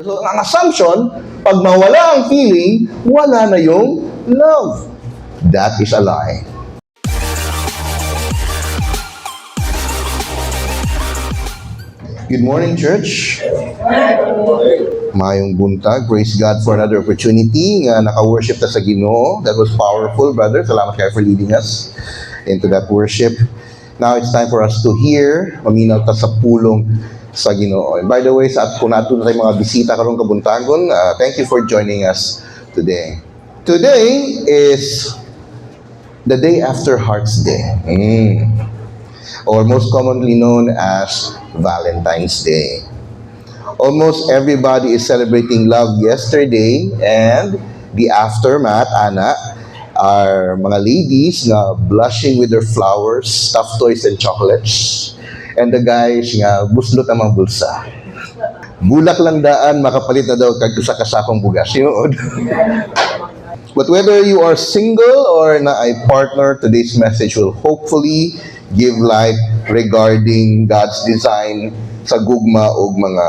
So, ang assumption, pag mawala ang feeling, wala na yung love. That is a lie. Good morning, church. Maayong buntag. Praise God for another opportunity nga naka-worship ta sa Ginoo. That was powerful, brother. Salamat kayo for leading us into that worship. Now it's time for us to hear, maminaw ta sa pulong sa Ginoo. And by the way, sa at kung naa tay mga bisita karong kabuntagon, thank you for joining us today. Today is the day after Hearts Day. Or most commonly known as Valentine's Day. Almost everybody is celebrating love yesterday, and the aftermath, ana, are mga ladies nga blushing with their flowers, stuffed toys, and chocolates. And the guys nga buslot ang mga bulsa. Bulak lang daan, makapalit na daw kag usa ka sakong bugas. Yun. But whether you are single or naay partner, today's message will hopefully give light regarding God's design sa gugma og mga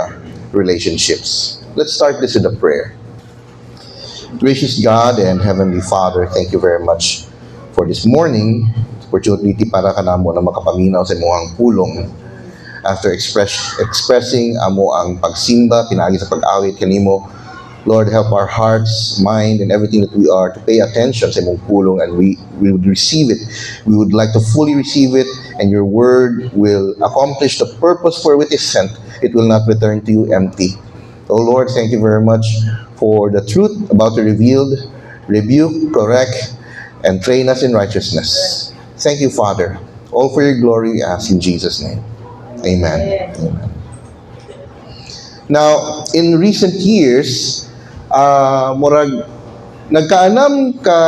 relationships. Let's start this with a prayer. Gracious God and Heavenly Father, thank you very much for this morning, opportunity para kanamo na makapaminaw sa imong pulong after expressing amo ang pagsimba pinaagi sa pag-awit kanimo. Lord, help our hearts, mind, and everything that we are to pay attention sa imong pulong, and we would receive it. We would like to fully receive it, and your word will accomplish the purpose for which it is sent. It will not return to you empty. Oh Lord, thank you very much for the truth about to revealed, rebuke, correct, and train us in righteousness. Thank you, Father. All for your glory, we ask in Jesus' name. Amen. Amen. Now, in recent years, murag nagkaanam ka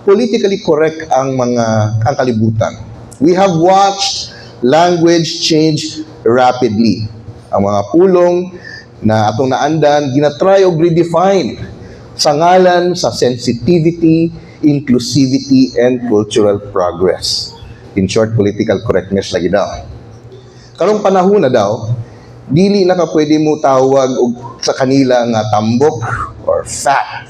politically correct ang mga ang kalibutan. We have watched language change rapidly. Ang mga pulong na atong naandan ginatry og redefine sa ngalan sa sensitivity, inclusivity, and cultural progress. In short, political correctness lagi daw. Karong panahon na daw, dili na ka pwede mo tawag og sa kanila nga tambok or fat.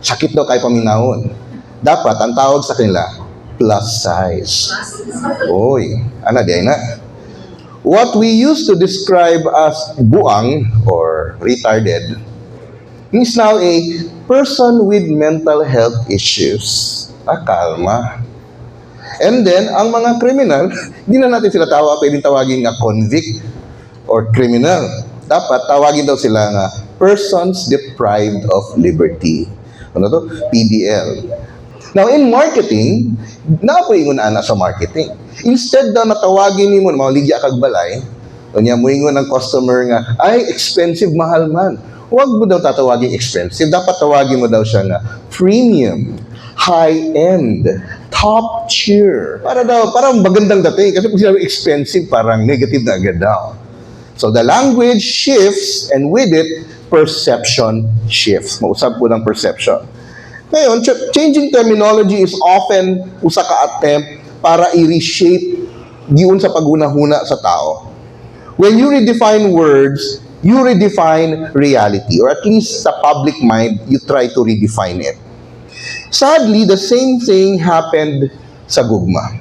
Sakit daw kay paminawon. Dapat ang tawag sa kanila, plus size. Oy, ana di na. What we used to describe as buang or retarded is now a person with mental health issues. Ah, kalma. And then, ang mga criminal, di na natin sila pwedeng tawagin nga convict or criminal. Dapat tawagin daw sila nga persons deprived of liberty. Ano to? PDL. Now, in marketing, naa poy ingon ana sa marketing. Instead daw natawagin nimo na maligya kag balay, unya moingon ang customer nga, "Ay, expensive, mahal man." Huwag mo daw tatawagin expensive. Dapat tawagin mo daw siya nga premium, high-end, top tier. Para daw, parang magandang dating. Kasi pag sinabi expensive, parang negative na agad daw. So the language shifts, and with it, perception shifts. Mausab po ng perception. Ngayon, changing terminology is often usa ka attempt para i-reshape giun sa paghunahuna sa tao. When you redefine words, you redefine reality, or at least sa public mind, you try to redefine it. Sadly, the same thing happened sa gugma.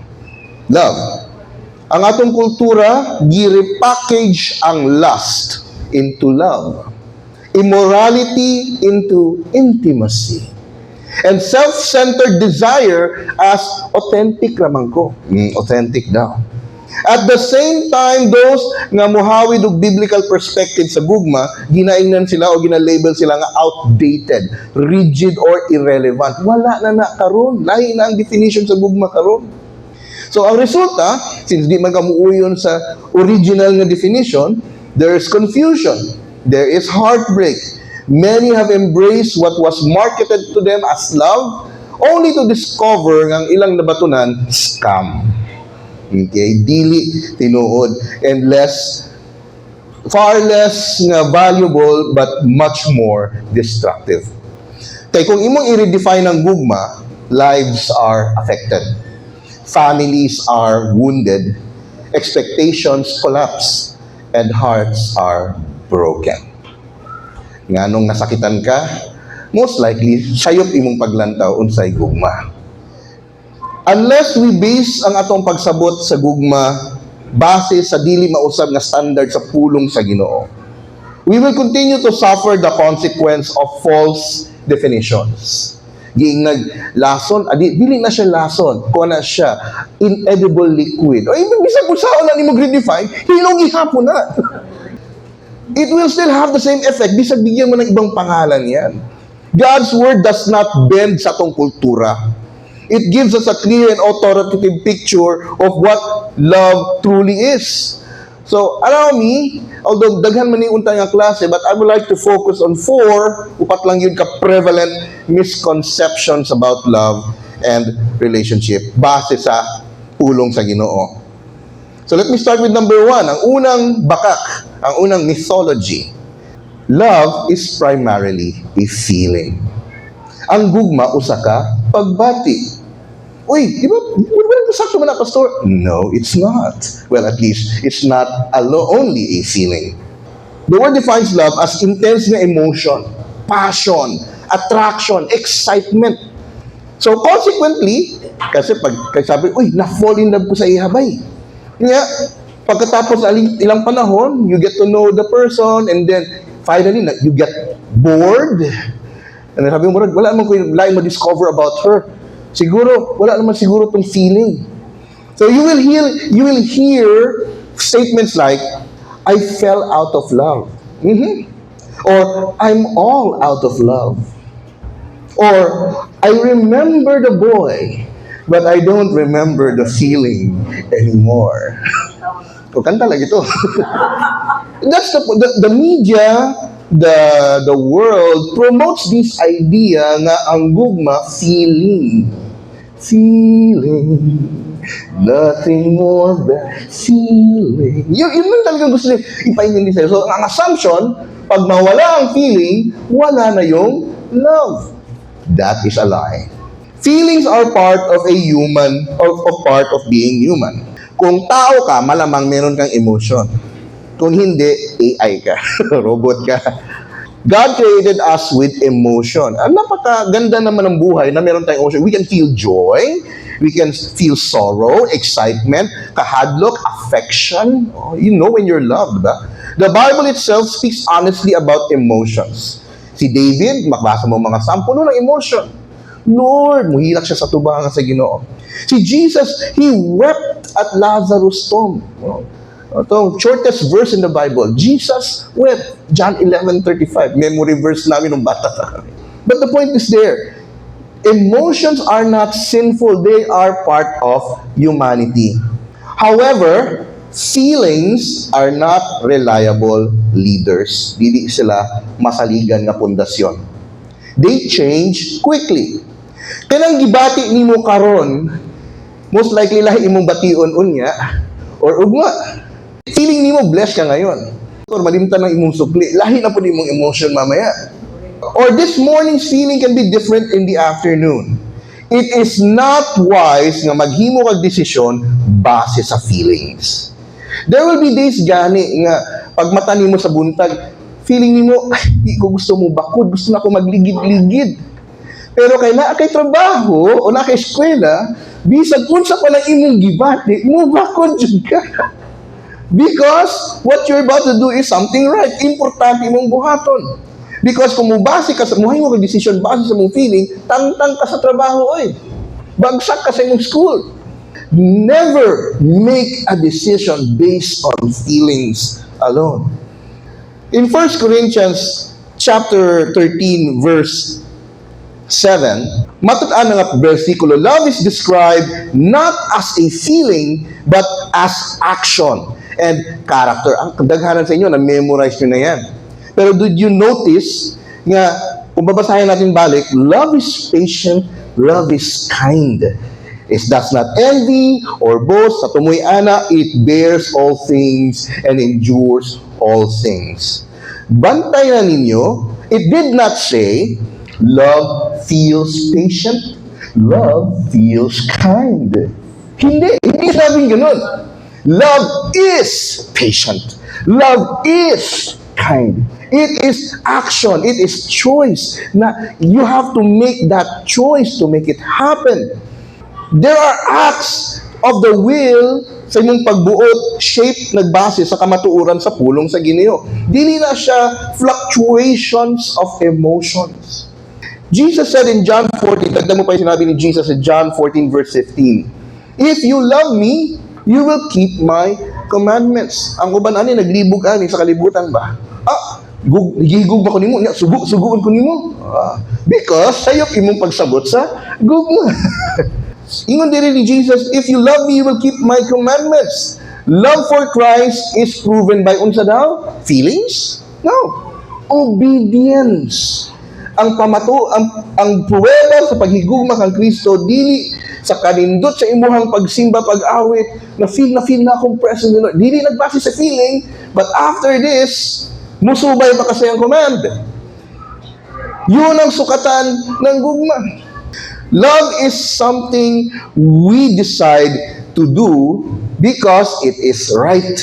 Love. Ang atong kultura, gi-repackage ang lust into love. Immorality into intimacy. And self-centered desire as authentic raman ko. Authentic daw. At the same time, those nga muhawid og biblical perspective sa gugma, ginaingnan sila o gina-label sila nga outdated, rigid, or irrelevant. Wala na na karon. Lahi na ang definition sa gugma karon. So ang resulta, since di man ka muuyon sa original nga definition, there is confusion. There is heartbreak. Many have embraced what was marketed to them as love, only to discover nga ang ilang nabatunan, scam. Okay, dili tinuod and less far less nga valuable but much more destructive. Kay kung imong i-redefine ang gugma, lives are affected. Families are wounded, expectations collapse, and hearts are broken. Nganong nasakitan ka, most likely sayop imong paglantaw unsay gugma. Unless we base ang atong pagsabot sa gugma base sa dili mausab nga standard sa pulong sa Ginoo, we will continue to suffer the consequence of false definitions. Giingnag lason, adi dili na siya lason, kuha na siya inedible liquid. O even bisan kung unsaon na nimo redefine, hilong gihapon na. It will still have the same effect bisag bigyan mo ng ibang pangalan yan. God's word does not bend sa atong kultura. It gives us a clear and authoritative picture of what love truly is. So, allow me, although daghan man ni unta nga klase, but I would like to focus on four, upat lang gyud ka prevalent misconceptions about love and relationship base sa pulong sa Ginoo. So let me start with number one, ang unang bakak, ang unang mythology. Love is primarily a feeling. Ang gugma usa ka pagbati. Uy, di ba, wala sakto man na, Pastor? No, it's not. Well, at least, it's not only a feeling. The word defines love as intense na emotion, passion, attraction, excitement. So, consequently, kasi pag kasi sabi, "Uy, na-fall in love ko sa iha bay." Nga, pagkatapos ilang panahon, you get to know the person, and then, finally, you get bored. And then sabi mo, "Murag, wala naman ko yung lain ma-discover about her. Siguro, wala naman siguro tong feeling." So you will hear statements like, "I fell out of love." Or, "I'm all out of love." Or, "I remember the boy, but I don't remember the feeling anymore." O kanta lagi to. That's the media, the world promotes this idea nga ang gugma feeling. Feeling, nothing more than feeling. Yun lang talagang gusto niya ipaintindi sa'yo. So, ang assumption, pag mawala ang feeling, wala na yung love. That is a lie. Feelings are part of a human, of part of being human. Kung tao ka, malamang meron kang emotion. Kung hindi, AI ka. Robot ka. God created us with emotion. Ang napakaganda naman ng buhay na meron tayong emotion. We can feel joy, we can feel sorrow, excitement, kahadlok, affection. Oh, you know when you're loved, ba? The Bible itself speaks honestly about emotions. Si David, makabasa mo mga psalm, puno ng emotion. "Lord," muhilak siya sa tubangan sa Ginoo. Si Jesus, he wept at Lazarus' tomb. Oh. Itong shortest verse in the Bible, Jesus wept. John 11:35. Memory verse namin nung bata pa kami. But the point is there, emotions are not sinful. They are part of humanity. However, feelings are not reliable leaders. Dili sila masaligan nga pundasyon. They change quickly. Kanang gibati nimo karon, most likely lahi imong bation unya or ugma. Feeling nimo blessed ka ngayon. Or malimtan ng imong sukli, lahi na pud imong emotion mamaya. Or this morning's feeling can be different in the afternoon. It is not wise nga maghimo kag desisyon base sa feelings. There will be days gani nga pag mata nimo sa buntag, feeling nimo, "Ay, di ko gusto mo bakod, gusto na ko magligid-ligid." Pero kay naa kay trabaho o naa kay eskwela, bisag unsa pa lang imong gibati, mo bakod jud ka. Because what you're about to do is something right. Importante imong buhaton. Because kung mubase ka sa muhimo kag decision base sa imong feeling, tangtang ka sa trabaho oy. Bagsak ka sa imong school. Never make a decision based on feelings alone. In 1 Corinthians chapter 13 verse 7, matud-an nga bersikulo, love is described not as a feeling but as action and character. Ang kadaghanan sa inyo, na-memorize nyo na yan. Pero did you notice nga, kung babasahin natin balik, love is patient, love is kind. It does not envy or boast. Sa tumoy ana, it bears all things and endures all things. Bantay na ninyo, it did not say, "Love feels patient, love feels kind." Hindi, hindi sabing ganun. Love is patient. Love is kind. It is action. It is choice. Na you have to make that choice to make it happen. There are acts of the will sa imong pagbuot shape nagbase sa kamatuoran sa pulong sa Ginoo. Dili na siya fluctuations of emotions. Jesus said in John 14, tagda mo pa yung sinabi ni Jesus in John 14 verse 15, "If you love me, you will keep my commandments." Ang uban ani naglibog ani sa kalibutan ba? Ah, gihigugma ko nimo, nya sugo suguon ko nimo. Ah, because sayop imong pagsabot sa gugma. Ingon diri ni Jesus, "If you love me, you will keep my commandments." Love for Christ is proven by unsa daw? Feelings? No. Obedience. Ang pamato ang pruweba sa paghigugma kang Kristo dili sa kanindot sa imuhang pagsimba, pag-awit, na feel na akong presence ni Lord. Dili nagbase sa feeling, but after this, musubay pa kasi ang command. Yun ang sukatan ng gugma. Love is something we decide to do because it is right.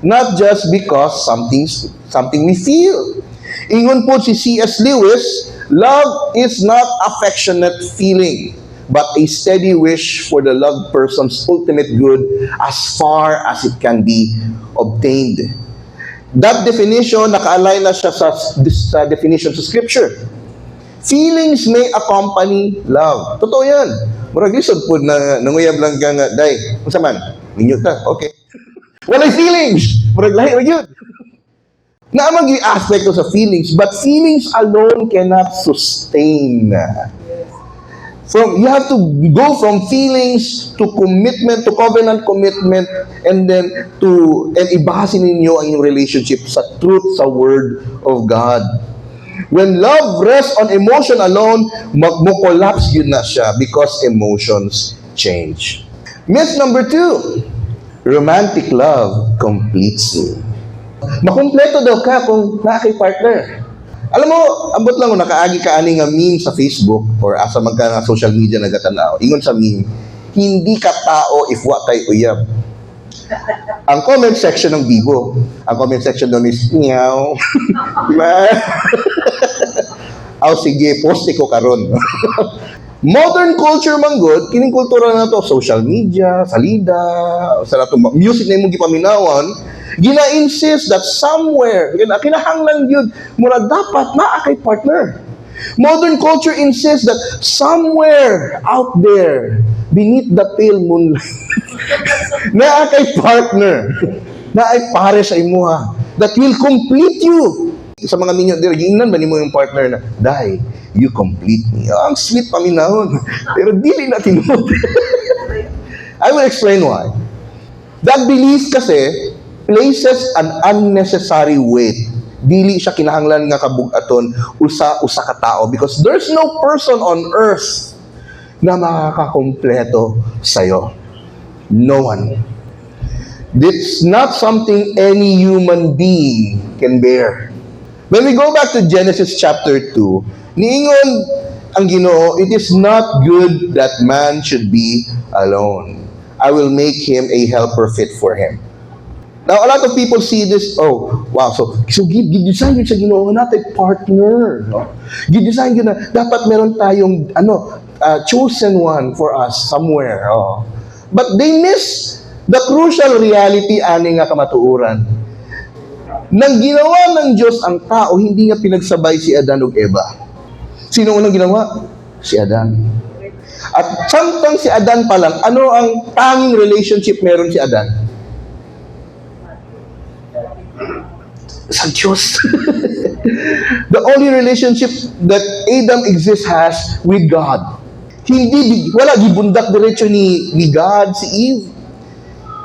Not just because something we feel. Ingon po si C.S. Lewis, "Love is not affectionate feeling, but a steady wish for the loved person's ultimate good as far as it can be obtained." That definition, naka-align na siya sa definition sa Scripture. Feelings may accompany love. Totoo yan. Murag lisod po na nanguyab lang ka nga, "Day, unsa man? Minyo ta, okay." Walay feelings. Murag lahi ra gyud. Naa man aspect sa feelings, but feelings alone cannot sustain. From you have to go from feelings to commitment, to covenant commitment, and then to and ibase ninyo ang inyong relationship sa truth, sa word of God. When love rests on emotion alone, mag-collapse gyud na siya because emotions change. Myth number two, romantic love completes me. Makumpleto daw ka kung naa kay partner. Alam mo, ambot lang kung nakaagi ka ani nga meme sa Facebook or asa man ka nga social media nagatanaw. Ingon sa meme, "Hindi ka tao if wa kay uyab." Ang comment section ng Bibo, ang comment section doon is, "Meow." Ma. Aw sige, post ko karon. Modern culture man gud, kining kultura na to, social media, salida, sa nato music na imong gipaminawan, gina-insist that somewhere, kinahanglan gyud mura dapat naa kay partner. Modern culture insists that somewhere out there, beneath the pale moonlight, naa kay partner, naay pare sa imuha, that will complete you. Sa mga minyo diri, giingnan ba nimo yung partner na, "Day, you complete me"? Oh, ang sweet paminahon. Pero dili na tinuod. I will explain why. That belief kasi places an unnecessary weight. Dili siya kinahanglan nga kabugaton usa usa ka tao because there's no person on earth na makakakompleto sa'yo. No one. It's not something any human being can bear. When we go back to Genesis chapter 2, niingon ang Ginoo, "It is not good that man should be alone. I will make him a helper fit for him." Now, a lot of people see this, "Oh, wow, so gi-design gyud sa Ginoo natin partner, no? Gi-design gyud na dapat meron tayong, ano, chosen one for us somewhere." Oh. But they miss the crucial reality ani nga kamatuoran. Nang ginawa ng Diyos ang tao, hindi niya pinagsabay si Adan ug Eva. Sino unang ginawa? Si Adan. At samtang si Adan pa lang, ano ang tanging relationship meron si Adan? Sa Diyos. The only relationship that Adam exists has with God. Hindi, wala, gibundak diretso ni God si Eve.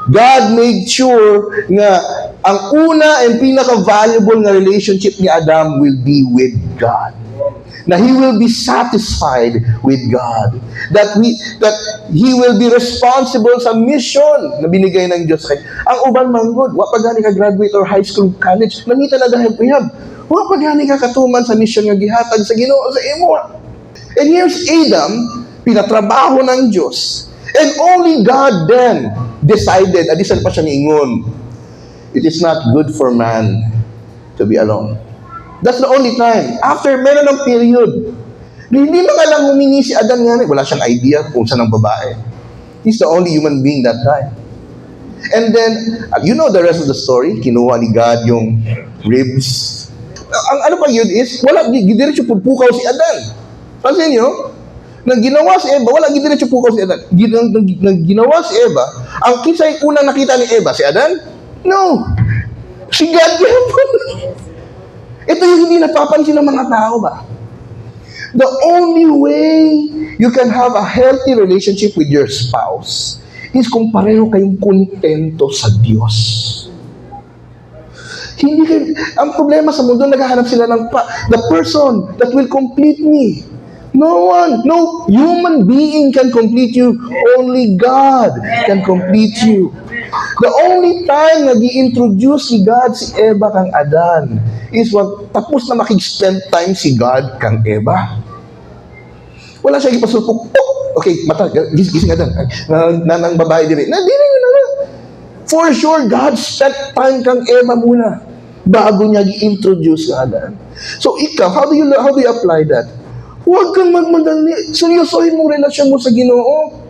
God made sure nga ang una and pinaka-valuable nga relationship ni Adam will be with God. Na he will be satisfied with God. That he will be responsible sa mission na binigay ng Diyos kay. Ang uban man gud, wa pa gani ka graduate or high school, college, nangita na dahil uyab. Wa pa gani ka katuman sa mission nga gihatag sa Ginoo sa imo. And here's Adam, pinatrabaho ng Diyos. And only God then decided, adisan pa siya niingon, "It is not good for man to be alone." That's the only time. After, meron ng period. Hindi man lang humingi si Adan nga, wala siyang idea kung saan ang babae. He's the only human being that time. And then, you know the rest of the story. Kinuha ni God yung ribs. Ang ano pa yun is, wala, gidiretso pukaw si Adan. Pansin nyo? Nang ginawa si Eva, wala gidiretso pukaw si Adan. Nang ginawa si Eva, ang kinsay unang nakita ni Eva, si Adan? No. Si God gyapon. Ito yung hindi napapansin ng mga tao ba? The only way you can have a healthy relationship with your spouse is kung pareho kayong kontento sa Diyos. Hindi kayo, ang problema sa mundo, naghahanap sila ng the person that will complete me. No one, no human being can complete you. Only God can complete you. The only time na gi-introduce si God si Eva kang Adan is wag tapos na makig-spend time si God kang Eva. Wala siya gipasulpok. Oh, okay, mata, gising Adan. Ay, na, na, nang babae diri. Na, diri na, na. For sure, God spent time kang Eva muna bago niya gi-introduce si Adan. So ikaw, how do you apply that? Huwag kang magmadali. Seryosohin mo relasyon mo sa Ginoo.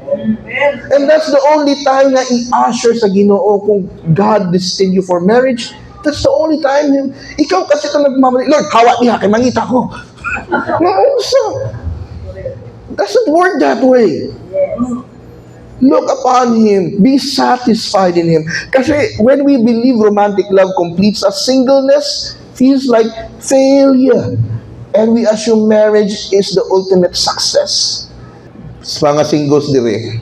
And that's the only time na i-usher sa Ginoo kung God destined you for marriage. That's the only time. Ikaw kasi ito nagmamadali. "Lord, hawa niya kay mangita ko." No, so, doesn't work that way. Look upon Him. Be satisfied in Him. Kasi when we believe romantic love completes us, singleness feels like failure. And we assume marriage is the ultimate success. Sa mga singles dire,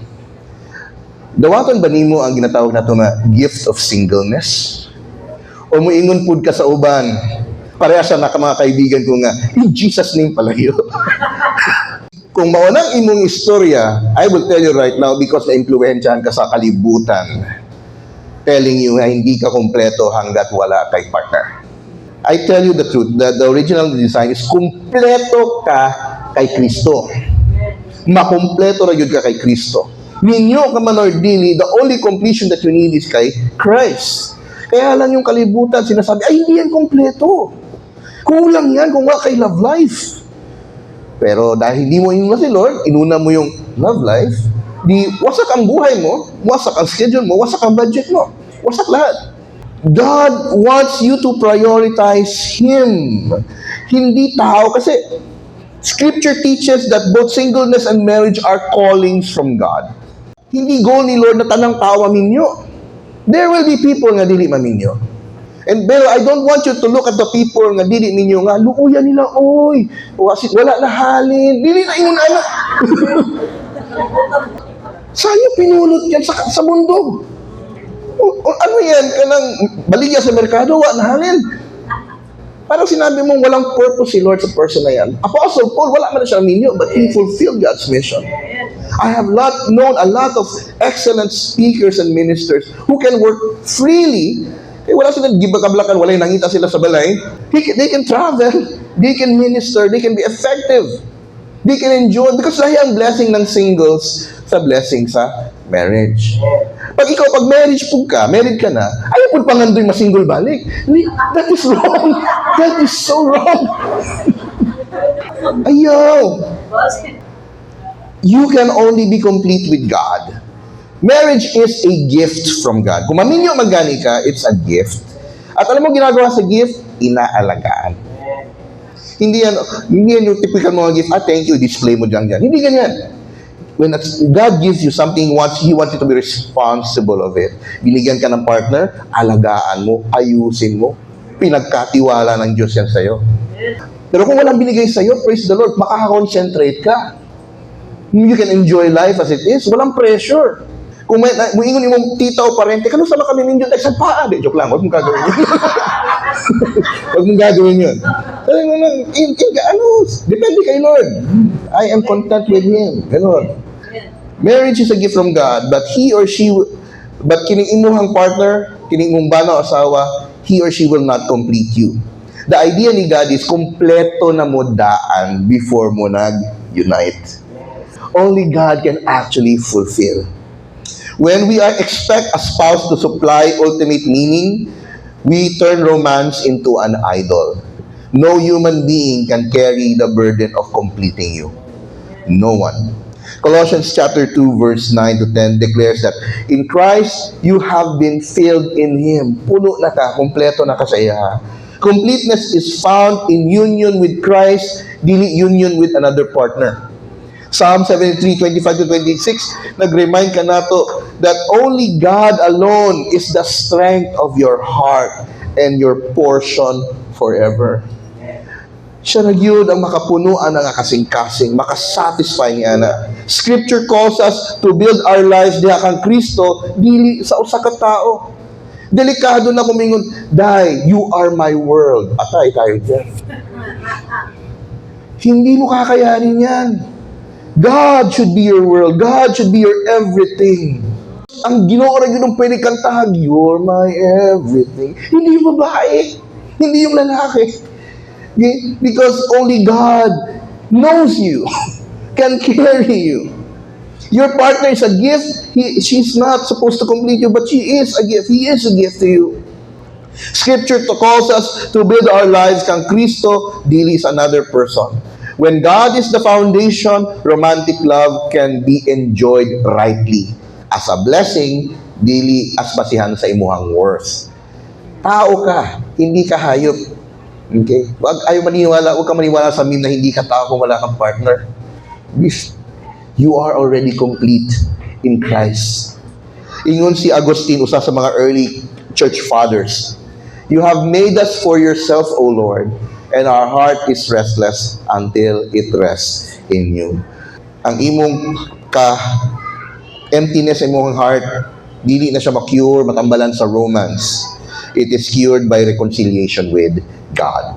dawaton ba nimo ang ginatawag nato nga gift of singleness? O muingon pud ka sa uban, pareha sa naka mga kaibigan ko nga, "In Jesus' name, palayo"? Kung mao nang imong istorya, I will tell you right now, because na-impluwensyahan ka sa kalibutan telling you na hindi ka kompleto hanggat wala kay partner. I tell you the truth, that the original design is kumpleto ka kay Kristo. Makumpleto ra gyud ka kay Kristo. Minyo ka man or dili, the only completion that you need is kay Christ. Kaya lang yung kalibutan, sinasabi, "Ay, hindi yan kompleto. Kulang yan kung wala kay love life." Pero dahil hindi mo inuna si Lord, inuna mo yung love life, di wasak ang buhay mo, wasak ang schedule mo, wasak ang budget mo, wasak lahat. God wants you to prioritize Him. Hindi tao. Kasi Scripture teaches that both singleness and marriage are callings from God. Hindi goal ni Lord na tanang tao maminyo. There will be people nga dili maminyo. And pero I don't want you to look at the people nga dili minyo nga luuyan nila, "Oy, wala na halin." Dili na ingon ana. Saan niyo pinulot yan sa mundo? O, ano yan? Kanang baligya sa merkado, wa na halin. Parang sinabi mong walang purpose si Lord sa person na yan. Apostle Paul, wala man na siya minyo, but he fulfilled God's mission. I have known a lot of excellent speakers and ministers who can work freely. Eh, wala silang gibakablakan, wala yung nangita sila sa balay. They can travel, they can minister, they can be effective. They can enjoy, because lahi ang blessing ng singles sa blessing sa marriage. Pag ikaw, pag marriage po ka, married ka na, ayaw po pangandoy masingle balik. Hindi, that is wrong. That is so wrong. Ayaw. You can only be complete with God. Marriage is a gift from God. Kung maminyo man gani ka, it's a gift. At alam mo ginagawa sa gift? Inaalagaan. Hindi yan yung typical mga gift, "Ah, thank you," display mo dyan dyan. Hindi ganyan. When God gives you something, He wants you to be responsible of it. Binigyan ka ng partner, alagaan mo, ayusin mo. Pinagkatiwala ng Diyos yan sa'yo. Pero kung walang binigay sa'yo, praise the Lord, makaka-concentrate ka. You can enjoy life as it is. Walang pressure. Kung may muingon imong tita o parente, "Kano sama kami minyo?" Ay, sa paa. Di, joke lang. Huwag mong gagawin yun. Huwag mong gagawin yun. Sabi mo lang, ano, depende kay Lord. I am content with Him. Ganon. Marriage is a gift from God, but he or she, but kining imuhang partner, kining imong bana o asawa, he or she will not complete you. The idea ni God is kompleto na mo daan before mo nag-unite. Only God can actually fulfill. When we are expect a spouse to supply ultimate meaning, we turn romance into an idol. No human being can carry the burden of completing you. No one. Colossians chapter 2 verse 9 to 10 declares that in Christ you have been filled in Him. Puno na ka, kompleto na ka sa iya. Completeness is found in union with Christ, dili union with another partner. Psalm 73, 25 to 26, nag-remind ka nato that only God alone is the strength of your heart and your portion forever. Siya na gyud ang makapunuan ng kasing-kasing, makasatisfy niya na. Scripture calls us to build our lives diha kang Kristo, dili sa usa ka tao. Delikado na kumingon, "Day, you are my world." Atay tayo dyan. Hindi mo kakayanin yan. God should be your world. God should be your everything. Ang Ginoo ra gyud ang pwede kantahag, "You're my everything." Hindi yung babae. Hindi yung lalaki. Okay? Because only God knows you, can carry you. Your partner is a gift. She's not supposed to complete you, but she is a gift. He is a gift to you. Scripture to calls us to build our lives kang Kristo, dili sa another person. When God is the foundation, romantic love can be enjoyed rightly as a blessing, dili as basihan sa imuhang worth. Tao ka, hindi ka hayop. Okay? Wag ayo maniwala, wag ka maniwala sa meme na hindi ka tao kung wala kang partner. You are already complete in Christ. Ingon si Agustin, usa sa mga early church fathers, "You have made us for yourself, O Lord, and our heart is restless until it rests in you." Ang imong ka emptiness sa imong heart, dili na siya ma-cure, matambalan sa romance. It is cured by reconciliation with God.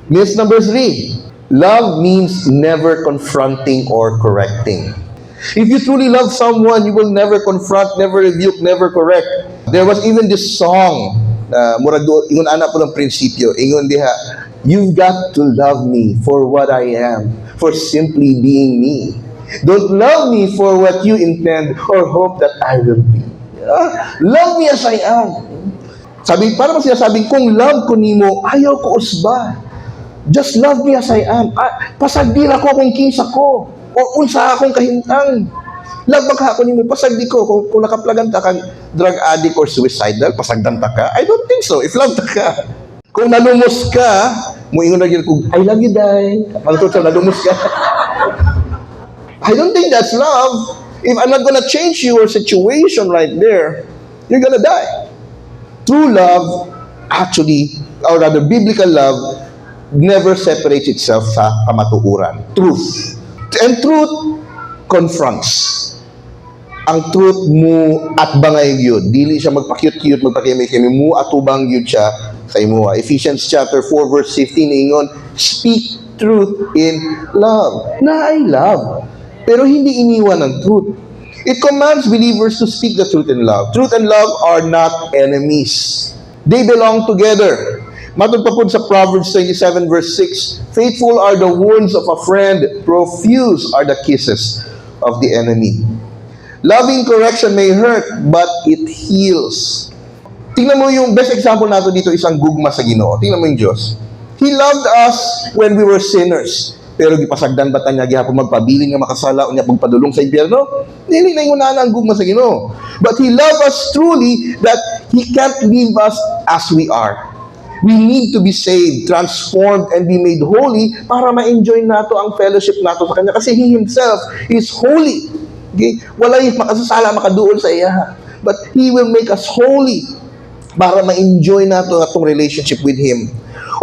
Myth number three, love means never confronting or correcting. If you truly love someone, you will never confront, never rebuke, never correct. There was even this song na murag ingon ana po ng prinsipyo. Ingon diha, "You've got to love me for what I am, for simply being me. Don't love me for what you intend or hope that I will be." Ah, love me as I am. Sabi, para ba sinasabing, kung love ko nimo, ayaw ko usba. Just love me as I am. Ah, pasagdi ra ko kung kinsa ko. O unsa akong kahimtang. Love ba ka ako nimo, pasagdi ko. Kung nakaplagan ta kang drug addict or suicidal, pasagdan ta ka? I don't think so. If love ta ka. Kung nalumos ka, muingon na gyud kung, "I love you, day." Pangtod sa nalumos ka. I don't think that's love. If I'm not gonna change your situation right there, you're gonna die. True love, actually, or rather biblical love, never separates itself sa kamatuuran. Truth. And truth confronts. Ang truth mo at bangay yun. Dili siya magpa-cute-cute, magpakimi-kimi. Mo atubang yun siya sa imuha. Ephesians chapter 4 verse 15 ingon, "Speak truth in love." Na I love. Pero hindi iniwan ang truth. It commands believers to speak the truth in love. Truth and love are not enemies. They belong together. Matod pa po sa Proverbs 27 verse 6, "Faithful are the wounds of a friend, profuse are the kisses of the enemy." Loving correction may hurt, but it heals. Tingnan mo, yung best example nato dito is ang gugma sa Ginoo. Tingnan mo yung Diyos. He loved us when we were sinners. Pero gipasagdan ba ta niya gihapon magpabilin nga makasala unya pagpadulong sa impyerno? Dili na ingon ang gugma sa Ginoo. But He loved us truly that He can't leave us as we are. We need to be saved, transformed, and be made holy para ma-enjoy nato ang fellowship nato sa Kanya. Kasi He Himself is holy. Okay? Walay makasasala makaduol sa iya. But He will make us holy para ma-enjoy nato atong relationship with Him.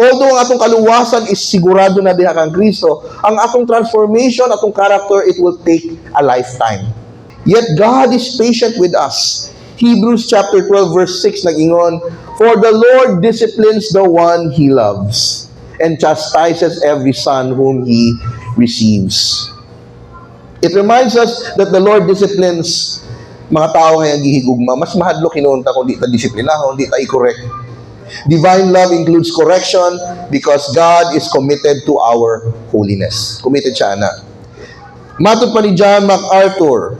Although ang atong kaluwasan is sigurado na diha kang Kristo, ang atong transformation, atong character, it will take a lifetime. Yet God is patient with us. Hebrews chapter 12 verse 6 nag-ingon, "For the Lord disciplines the one He loves and chastises every son whom He receives." It reminds us that the Lord disciplines mga tao nga gihigugma. Mas mahadlok hinuon ta kung di ta disiplinahon, di ta i-correct. Divine love includes correction because God is committed to our holiness. Committed siya na. Matod pa ni John MacArthur,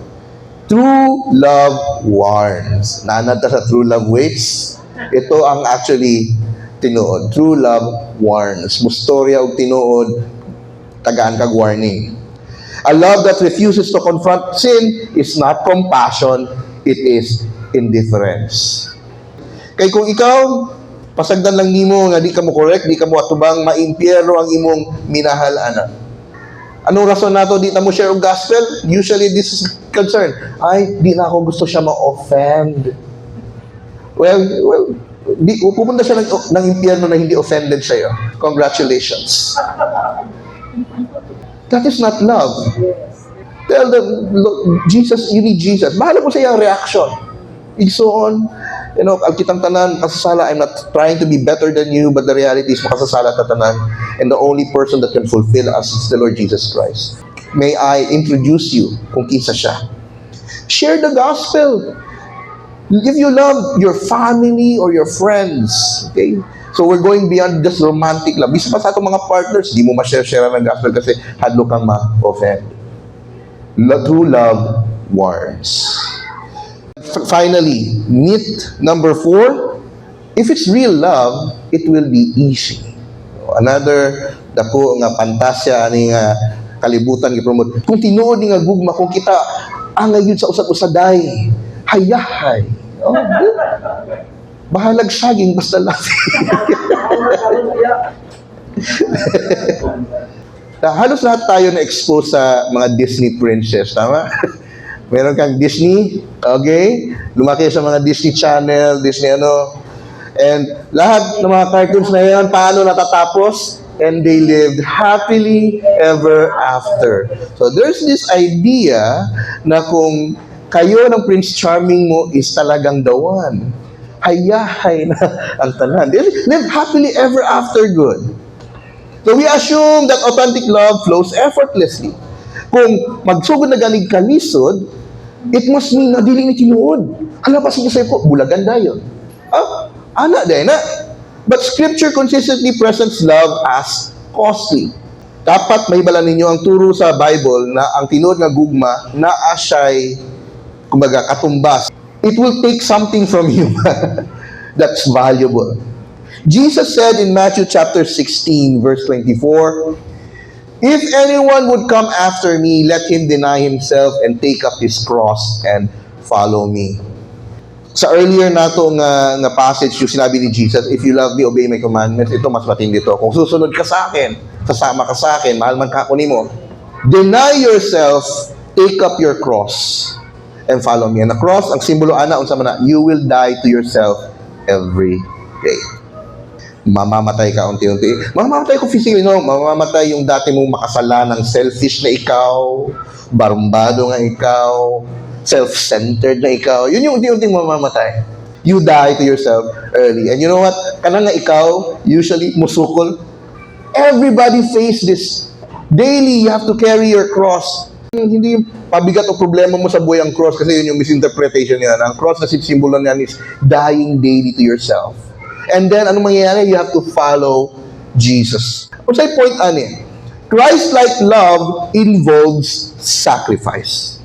true love warns. Naanad ta sa "True love waits." Ito ang actually Tinuod. True love warns. Mustorya og tinuod, tagaan kag warning. A love that refuses to confront sin is not compassion, it is indifference. Kay kung ikaw, pasagdan lang nimo nga di ka mo correct, di ka mo atubang, maimpyerno ang imong minahal ana. Anong rason nato di ta mo share og gospel? Usually this is concern. "Ay, di na ako gusto siya ma-offend." Well, di, pupunta siya ng impyerno na hindi offended sa'yo. Congratulations. That is not love. Tell them, "Look, Jesus, you need Jesus." Bahala mo sa iyang reaction. Igsoon, ang kitang tanan, kasasala, I'm not trying to be better than you, but the reality is makasasala ta tanan. And the only person that can fulfill us is the Lord Jesus Christ. May I introduce you kung kinsa siya. Share the gospel. If you love your family or your friends, okay? So we're going beyond just romantic love. Bisa pa sa atong mga partners, di mo ma-share-share ng gospel kasi hadlok kang ma-offend. True love warns. Finally, myth number four, if it's real love, it will be easy. Another dako nga pantasya ani nga kalibutan gipromote. Kung tinuod ni nga gugma, kung kita angay gyud sa usag-usa day, hayahay. Oh, di? Bahalag saging basta lang. Na halos lahat tayo na-expose sa mga Disney princess, tama? Meron kang Disney, okay? Lumaki sa mga Disney Channel, Disney ano. And lahat ng mga cartoons na yan, paano natatapos? "And they lived happily ever after." So there's this idea na kung kayo ng Prince Charming mo is talagang the one, hayahay na ang tanan. They live happily ever after good. So we assume that authentic love flows effortlessly. Kung magsugod na ganig kalisod, it must mean na dili ni tinuod. Hala pa, sige ko, bulagan dayon. Ah, ana day na. But Scripture consistently presents love as costly. Dapat mahibalan ninyo ang turo sa Bible na ang tinuod nga gugma naa siya'y kumbaga katumbas. It will take something from you that's valuable. Jesus said in Matthew chapter 16 verse 24, "If anyone would come after me, let him deny himself and take up his cross and follow me." Sa earlier nato nga passage, yung sinabi ni Jesus, "If you love me, obey my commandments." Ito, mas matindi to. Kung susunod ka sa akin, sasama ka sa akin, mahal man ka ako nimo, deny yourself, take up your cross, and follow me. And the cross, ang simbolo ana, unsa man na, you will die to yourself every day. Mamamatay ka unti-unti. Mamamatay ko physically, no? Mamamatay yung dati mong makasalanang selfish na ikaw, barumbado nga ikaw, self-centered na ikaw. Yun yung unti-unting mamamatay. You die to yourself early. And you know what? Kana nga ikaw, usually, musukol. Everybody face this. Daily, you have to carry your cross. Hindi yung pabigat o problema mo sa buhay ang cross kasi yun yung misinterpretation niya. Ang cross na simbolo niyan is dying daily to yourself. And then, anong mangyayari? You have to follow Jesus. Unsay point ani? Christ-like love involves sacrifice.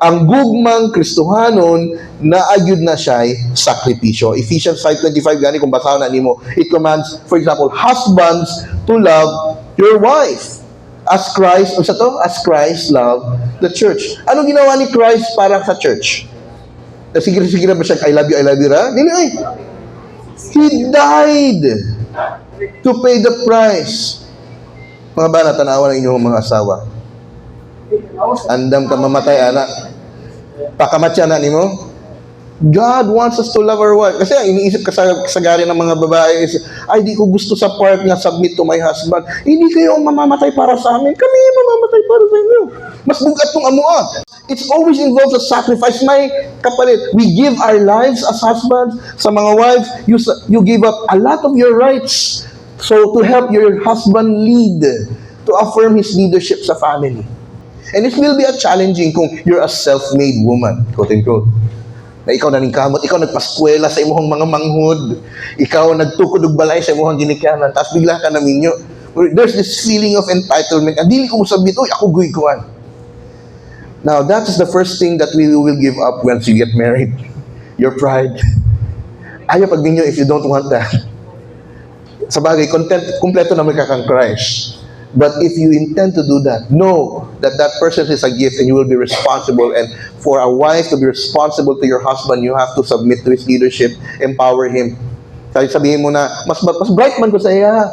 Ang gugmang Kristohanon naa gyud na siya'y sakripisyo. Ephesians 5:25 gani, kung basahon na nimo, it commands, for example, husbands to love your wife as Christ, unsa to? As Christ loved the church. Anong ginawa ni Christ para sa church? Sige, sige na ba siya, I love you, ra? Dili ay. He died to pay the price. Mga bana, tanawa ng inyong mga asawa. Andam ka mamatay, anak. Pakamatya na nimo. God wants us to love our wife. Kasi ang iniisip kasagari ng mga babae is, "Ay, di ko gusto sa part nga submit to my husband." Hindi kayo ang mamamatay para sa amin. Kami yung mamamatay para sa inyo. Mas bugat tong amoa. It's always involves a sacrifice. May kapalit. We give our lives as husbands. Sa mga wives, you give up a lot of your rights. So to help your husband lead, to affirm his leadership sa family. And it will be a challenging kung you're a self-made woman, quote unquote. Na ikaw naningkamot, ikaw nagpaskwela sa imong mga manghud, ikaw nagtukod og balay sa imong ginikanan, tapos bigla ka naminyo. There's this feeling of entitlement. Ang dili ko mo sabit, "Uy, ako guy kuan." Now, that is the first thing that we will give up once you get married. Your pride. Ayaw pagminyo if you don't want that. Sa bagay, content, kumpleto naman ka kang Christ. But if you intend to do that, know that that person is a gift and you will be responsible. And for a wife to be responsible to your husband, you have to submit to his leadership, empower him. Kahit sabihin mo na, mas bright man ko sa iya.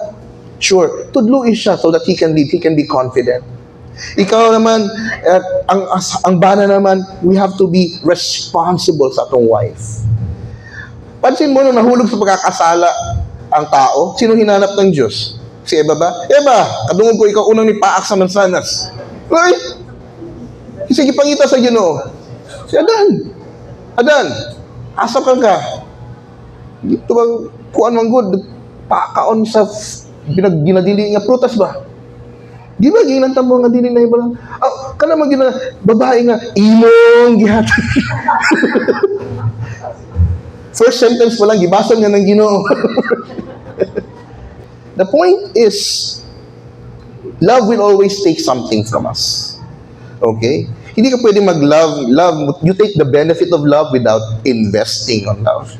Sure, tudloi siya so that he can lead, he can be confident. Ikaw naman, at ang bana naman, we have to be responsible sa atong wife. Pansin mo, nung nahulog sa pagkakasala ang tao, sino hinanap ng Diyos? Si Eva ba? "Eva, kadungog ko ikaw unang nipaak sa mansanas." Ay! Sige, pangita sa Ginoo. Si Adan. "Adan, asa ka ka? Dito bang kuan man gud pakaon sa ginadili nga prutas ba? Di ba giingnan ta mo nga dili na iba? Ah, kana man gina babae nga imong gihatag." First sentence pa lang gibasa nga ng Ginoo. The point is, love will always take something from us. Okay? Hindi ka pwede mag-love, love, you take the benefit of love without investing on love.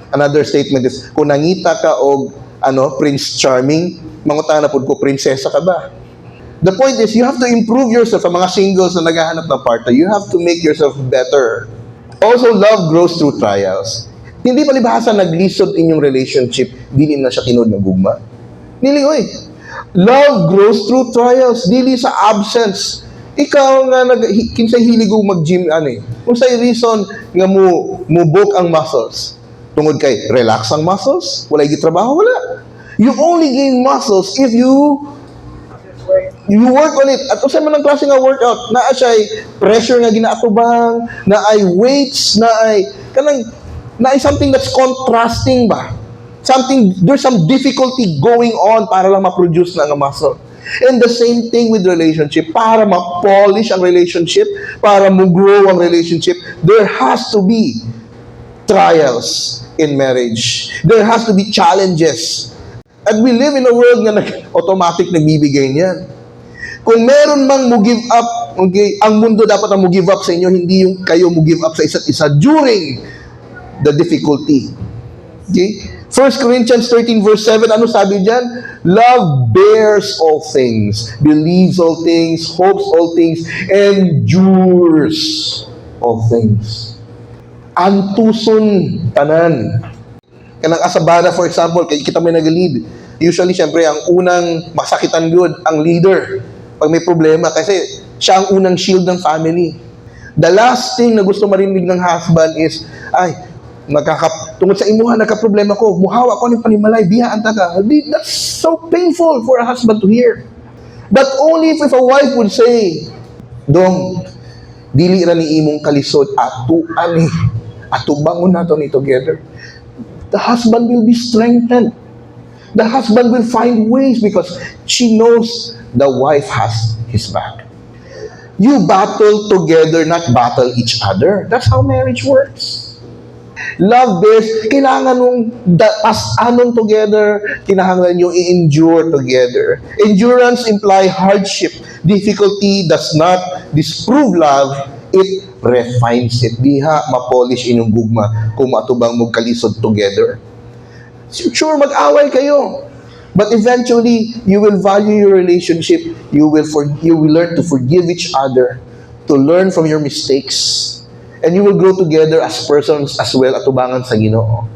Another statement is, kung nangita ka og ano, Prince Charming, mangutana pud ko, prinsesa ka ba? The point is, you have to improve yourself. Sa mga singles na naghahanap ng partner, you have to make yourself better. Also, love grows through trials. Hindi palibhasa naglisod inyong relationship, dili na siya tinuod nga gugma. Dili, oy. Love grows through trials, dili sa absence. Ikaw nga kinsay hilig og mag-gym ani? Unsay reason nga mo bulk ang muscles? Tungod kay relax ang muscles? Wala gitrabaho, wala. You only gain muscles if you work on it. At unsay man ang klase nga workout? Naa siya pressure nga ginaatubang, naay weights, naay kanang naay something that's contrasting ba? Something, there's some difficulty going on para lang ma-produce na nga muscle. And the same thing with relationship. Para ma-polish ang relationship, para mo-grow ang relationship, there has to be trials in marriage. There has to be challenges. At we live in a world nga automatic nagbibigay niyan. Kung meron mang mo give up, okay, ang mundo dapat ang mo give up sa inyo, hindi yung kayo mo give up sa isa't isa during the difficulty. Okay? 1 Corinthians 13 verse 7, ano sabi diyan? "Love bears all things, believes all things, hopes all things, endures all things." Antuson tanan. Kanang as a bana, for example, kay kita may nag-lead. Usually, syempre, ang unang masakitan gud, ang leader. Pag may problema, kasi siya ang unang shield ng family. The last thing na gusto marinig ng husband is, "Ay, tungod sa imuha, nagka-problema ko, muhawa ko ng panimalay, biyaan ta ka." That's so painful for a husband to hear. But only if a wife would say, "Dong, dili ra ni imong kalisod, ato ani, atubangon nato ni together." The husband will be strengthened. The husband will find ways because she knows the wife has his back. You battle together, not battle each other. That's how marriage works. Love bears, kailangan nung pas-anon together, kinahanglan nyo i-endure together. Endurance imply hardship. Difficulty does not disprove love, it refines it. Diha ma-polish inyong gugma kung matubang mo kalisod together. Sure, mag-away kayo. But eventually, you will value your relationship. You will learn to forgive each other, to learn from your mistakes, and you will grow together as persons as well, atubangan sa Ginoo.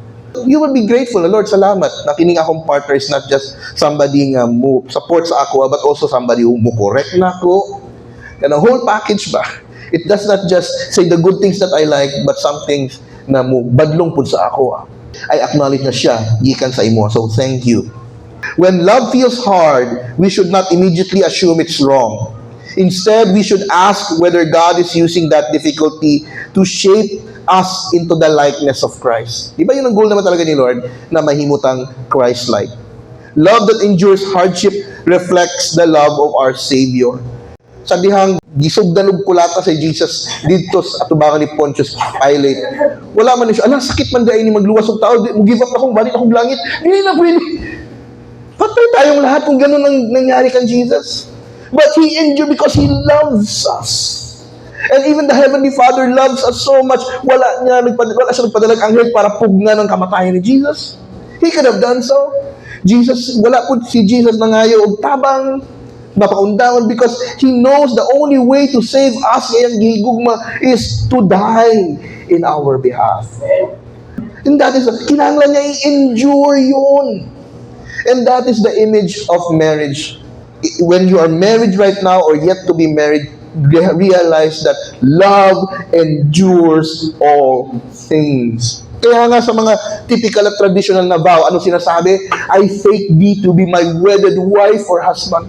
You will be grateful. "Lord, salamat na kining akong partner is not just somebody nga mo support sa ako, but also somebody who mo correct na ako." Kanang whole package ba? It does not just say the good things that I like, but some things na mo badlong pud sa ako. Ah. I acknowledge na siya gikan sa imo. So thank you. When love feels hard, we should not immediately assume it's wrong. Instead, we should ask whether God is using that difficulty to shape us into the likeness of Christ. Di ba yun ang goal naman talaga ni Lord? Na mahimutang Christ-like. Love that endures hardship reflects the love of our Savior. Sa dihang gisugdan og kulata si Jesus didto sa atubangan ni Pontius Pilate. Wala man siya, "Ala, sakit man diay ni magluwas og tao, di, mo give up akong balik akong langit." Dili na pwede. Patay tayong lahat kung ganun ang nangyari kang Jesus. But He endured because He loves us. And even the Heavenly Father loves us so much, wala siya nagpadalag anghel para pugnan ang kamatayan ni Jesus. He could have done so. Jesus, wala po si Jesus nangayo og tabang, mapaundangon, because He knows the only way to save us nga iyang gihigugma is to die in our behalf. And that is, kinahanglan niya i-endure yun. And that is the image of marriage. When you are married right now or yet to be married, realize that love endures all things. Kaya nga sa mga typical at traditional na vow, ano sinasabi? "I take thee to be my wedded wife or husband,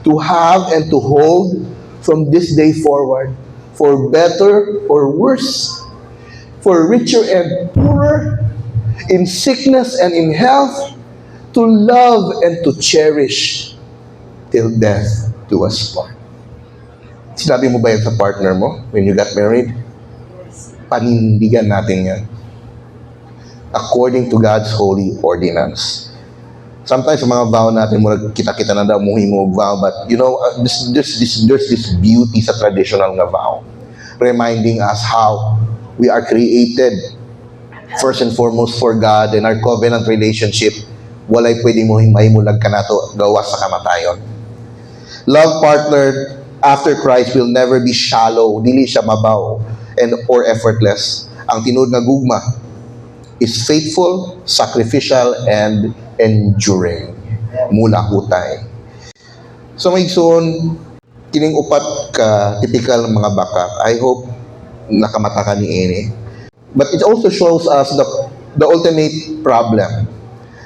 to have and to hold from this day forward, for better or worse, for richer and poorer, in sickness and in health, to love and to cherish till death do us part." Sinabi mo ba yan sa partner mo when you got married? Panindigan natin yan according to God's holy ordinance. Sometimes sa mga vow natin, murag kita-kita na daw muhimo og vow, but this, this, there's this beauty sa traditional nga vow, reminding us how we are created first and foremost for God and our covenant relationship, walay pwede mo mahimulag kanato gawas sa kamatayon. Love partnered after Christ will never be shallow, dili siya mabaw and or effortless. Ang tinuod nga gugma is faithful, sacrificial, and enduring. Mulahutay. So mga igsoon, kining upat ka typical mga bakak, I hope nakamata ka niini. But it also shows us the ultimate problem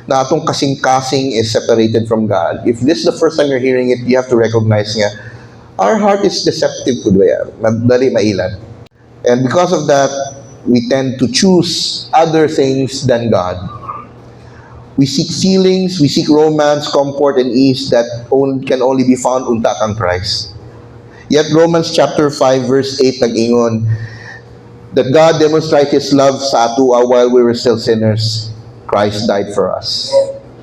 na atong kasing-kasing is separated from God. If this is the first time you're hearing it, you have to recognize nga, our heart is deceptive pud baya. Madali mailad. And because of that, we tend to choose other things than God. We seek feelings, we seek romance, comfort, and ease that can only be found unta kang Christ. Yet Romans chapter 5 verse 8 nag-ingon that God demonstrated His love sa atua while we were still sinners. Christ died for us.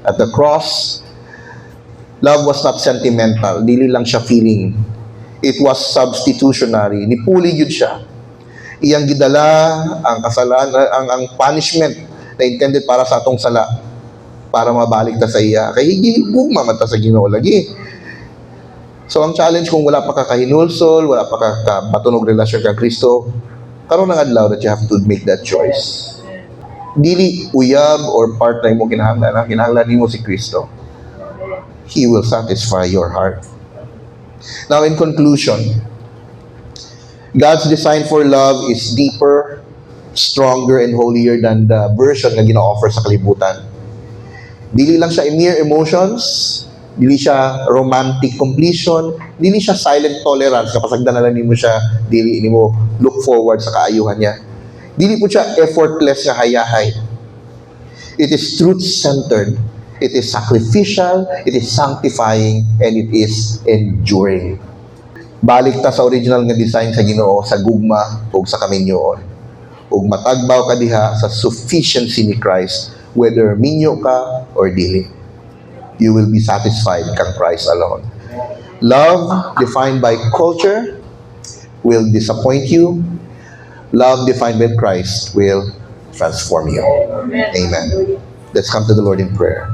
At the cross, love was not sentimental. Dili lang siya feeling. It was substitutionary. Nipuli gyud siya. Iyang gidala ang kasalanan, ang punishment na intended para sa atong sala para mabalik ta sa iya. Kay gugma man ta sa Ginoo lagi. So ang challenge, kung wala pa ka kahinulsol, wala pa ka kabaton og relasyon kang Kristo, karon ang adlaw that you have to make that choice. Dili uyab or partner mo kinahanglan, ang kinahanglan nimo si Kristo. He will satisfy your heart. Now, in conclusion, God's design for love is deeper, stronger, and holier than the version na gina-offer sa kalibutan. Dili lang siya mere emotions, dili siya romantic completion, dili siya silent tolerance, kapag na lang nimo siya, dili nimo look forward sa kaayuhan niya. Dili po siya effortless nga hayahay. It is truth-centered. It is sacrificial, it is sanctifying, and it is enduring. Balik ta sa original nga design sa Ginoo sa gugma ug sa kaminyoon. Ug matagbaw ka diha sa sufficiency ni Christ, whether minyo ka or dili. You will be satisfied kang Christ alone. Love defined by culture will disappoint you. Love defined by Christ will transform you. Amen. Let's come to the Lord in prayer.